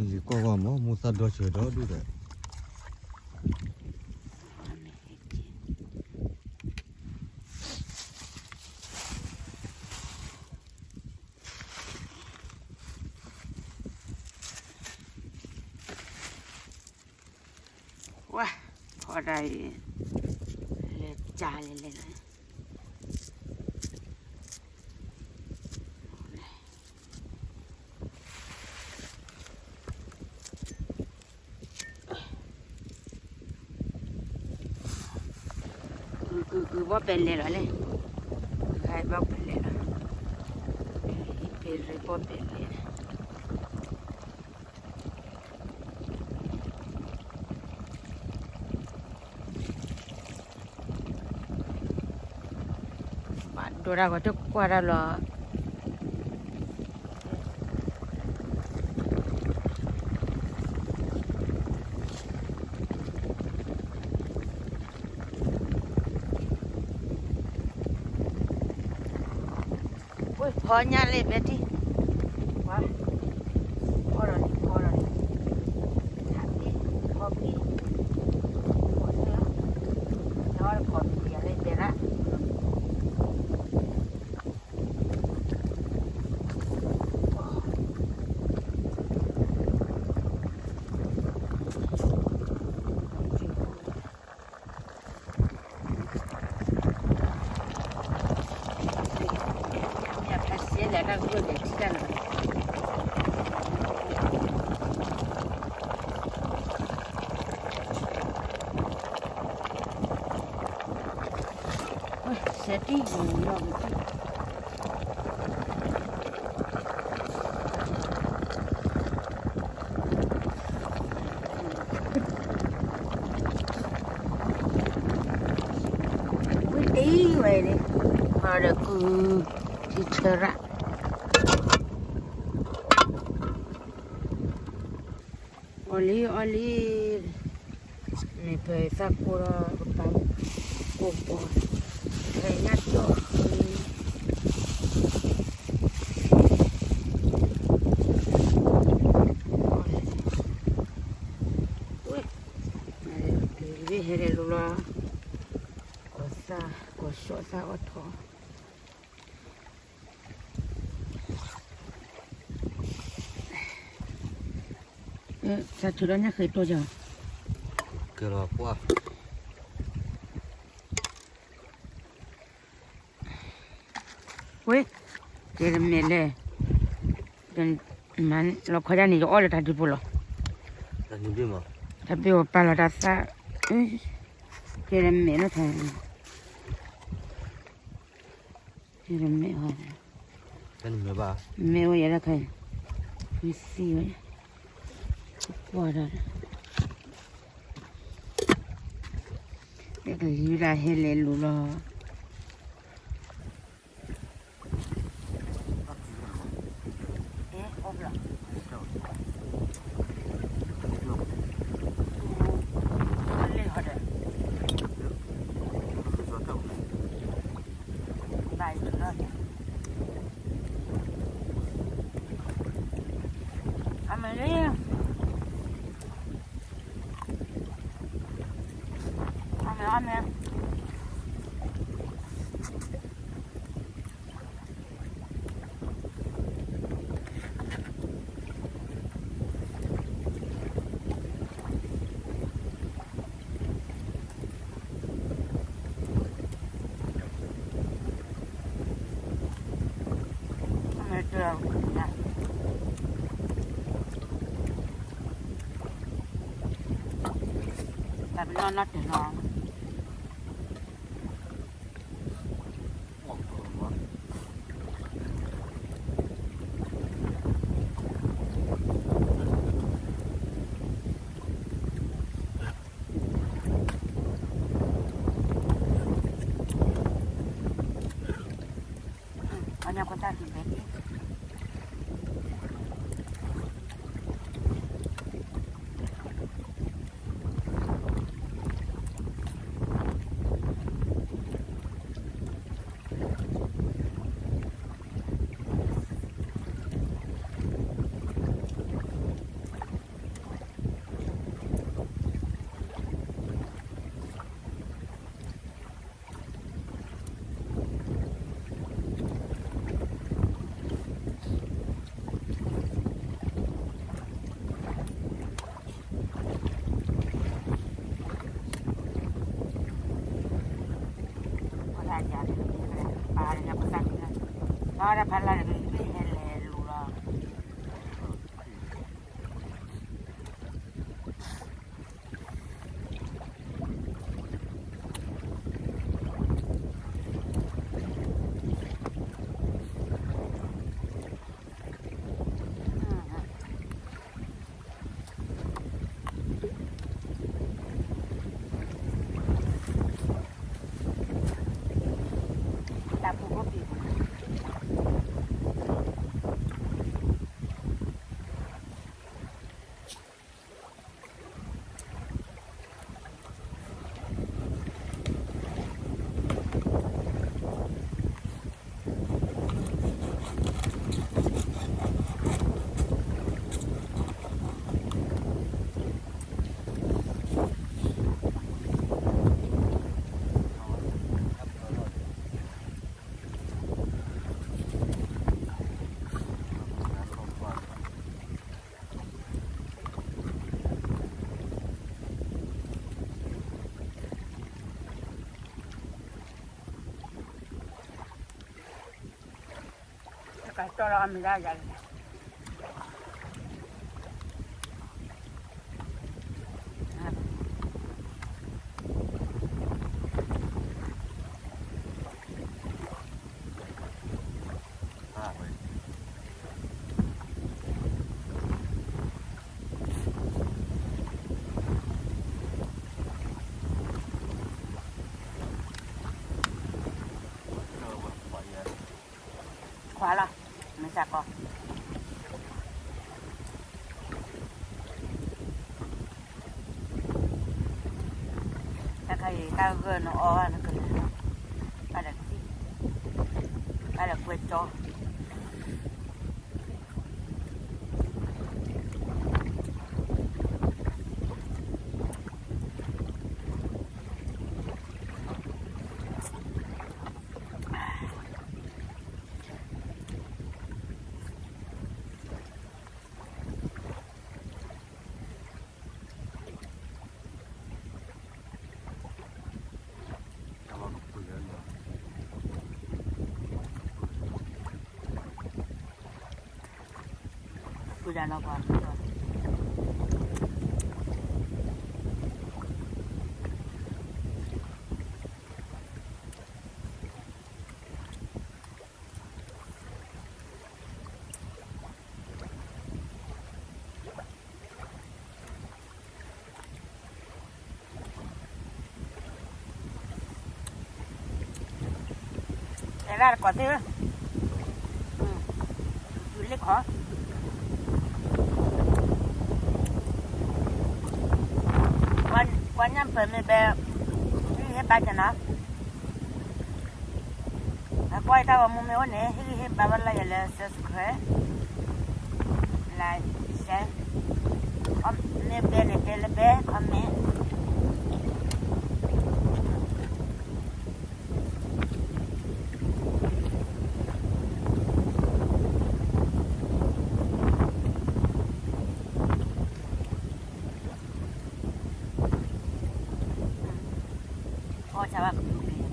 ယကွၢ်ကွၢ်မ့ၢ် မူသၣ်ဒီဆၢဒီဒူၣ်ဒီး ဝါ, ဖီဒၣ်အံၤ လဲၤကၢ်လဲၤလဲၤလီၤ. ကုကုကု ဘီၣ်ပဲလဲၤလီၤလဲၣ်, ကုဘီၣ်ပဲလဲၤလီၤ, ဖဲရ့ဘီၣ်ပဲလဲၤ ဘၣ်ဒိဒၣ်ဂီၤတကွၢ်ဒၣ်လီၤ. ဝ့ၢ်ဖီညါလၢဘဲတံၢ်, ဝါ, ဖီဒီးန့ၣ် ဖီဒီးန့ၣ်, ထးပ့ၢ်, ဖီပ့ၢ်, ဖီန့ၣ်လီၤ, ဖီတခီပယၤလၢဘဲရၣ်. ဝံၤတံၢ်ဝဲန့ၣ်, ဟီဒီးကု, ထံဆၢရၣ်, အီၣ်လံ အီၣ်လံ, မ့ၢ်ပသၣ်ကိၢ်ဒီးပပာ်ကိၢ်ပီၤ, ဖဲညၣ်တီၢ်, ဝဲ, ဟဲဒၣ်လိၤလီၤ, ကိးသၣ် ကိးဆီသၣ်အီၣ်ထီၣ်. သးထုးဒီးညၣ်ဃ့တိၢ်ကီ, ကဲလီၤကွၢ်, ဝဲ, ကဲတမ့ၢ်လဲၣ်, လီၤခီယါန့ၣ် ယအီၣ်လၢတၢ်ဒုးပူၤလီၤ, တၢ်ဘ့ၣ်ပာ်လီၤတၢ်သၣ်, ကဲတမ့ၢ်လၢ မ့ၢ်ဝဲယဲဒၣ်ခဲအံၤ, မ့ၢ်သံဝဲ, ကွၢ်ဒၣ်, ကလံၤဒၣ်ဟဲလဲၤလိၤလီၤ. တၢ်ပနီၣ်နီၣ်တၢၤလီၤ. အီၣ်ညၣ်ဖိသၣ်က့ၤဘဲတံၢ်. အ အီၣ်ဒၣ်ဖးလၢ်တက့ၢ် ဟဲလဲၤလူၤလီၤ. တၢ်ပူၤဖိပံၤပူၤ တကးတီၢ်လီၤအမံၤဒၣ်ယၤလီၤ. ခွါလီၤ, မ့ၢ်စ့ၢ်ကီး တၢ်ခါအံၤ တၢ်ဂၢၢ်နအီၣ်ဘၣ်နကလဲၤလီၤ, ဘၣ်ဒီးထံၣ်, ဘၣ်ဒီးကွဲကၠီ ပူၤဒၣ်နီၢ်ပှၤ တဲဒၣ်တကိးသ့ၣ်ဧၢ, ယူၤလ့ၣ်ခီ, ပှၤညၣ်ပၢၢ်မ့ၢ်ဘဲ, ဟ့ၣ်ဂံၢ်ဟ့ၣ်ဘါက့ၤနီၤ, အကွၢ်ယတၢ်ဂီၤမူမ့ၢ်အိၣ်န့ၣ် ဟ့ၣ်ဂံၢ်ဟ့ၣ်ဘါဝဲလၢယၤလၢ subscribe, like, share, com, မ့ၢ်ဘဲန့ၣ်ဘဲလၢဘဲ comment. အီၣ်ဆၣ်ဘၣ်ကပူၤန့ၣ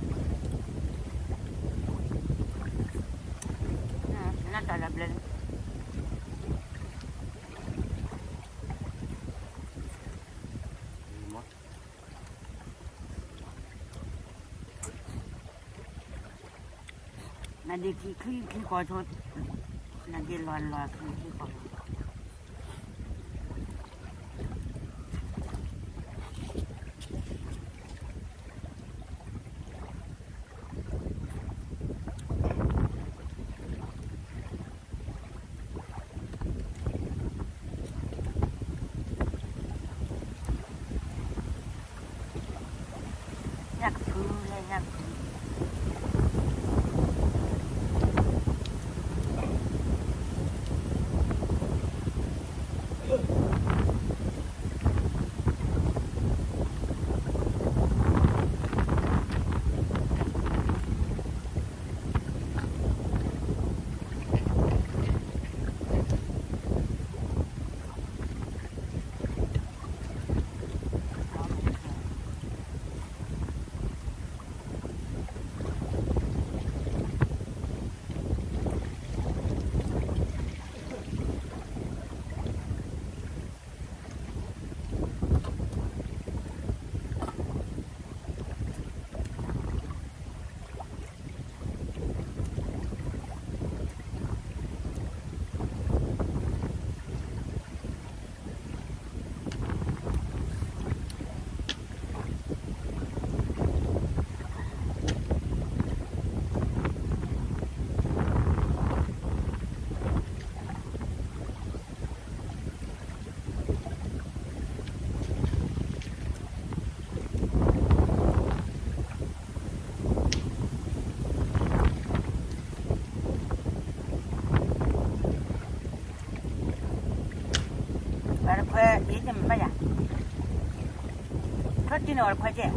်, နတၢ်လၢဘျဲၣ်န့ၣ် နဒ့ခံ ခံ ခံဃီဆိ, နဒ့လီၤလီၤခံ ခံဃီလီၤ. ညၣ်ကဖုလဲၣ် ညၣ်ကဖု, ညၣ်ကဖု အီၤတခွဲကဲၣ်.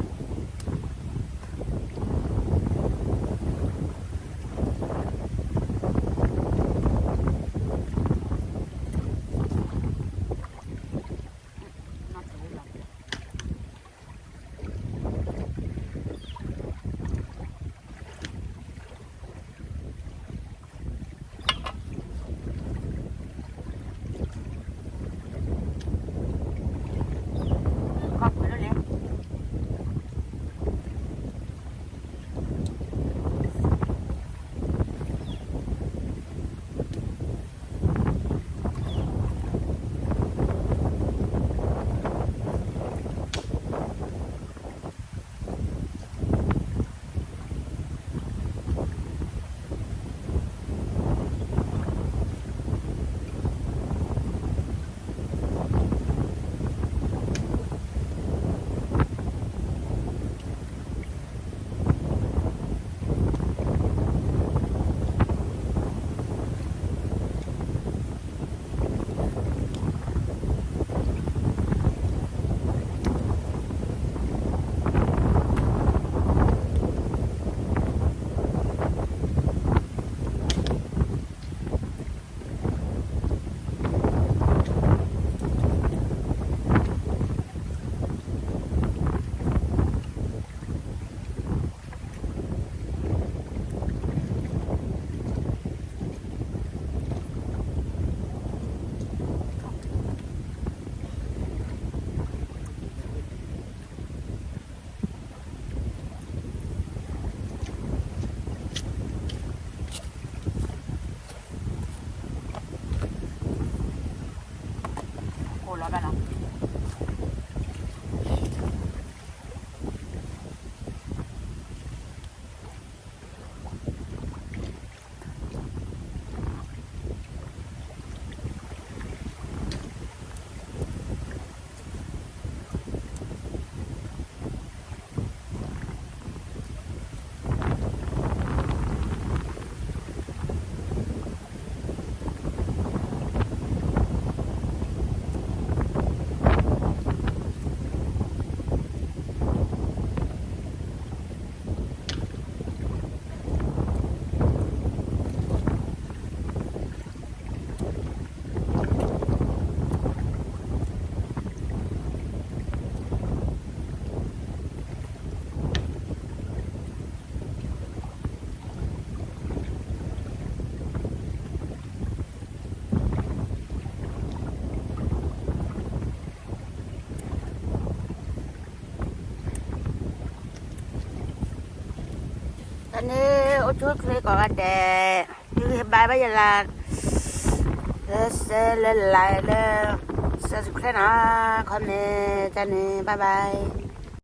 ကိၣ်လီၤဘၣ်လီၤ. တၢ်န့ၣ် အိၣ်ဆူၣ်အိၣ်ချ့ကိးဂၤဒဲး, သုဟ့ၣ်ဘါဘၣ်ယၤလၢ လၢ share လၢ like လၢ subscribe နီၤ, comment တၢ်န့ၣ် bye bye.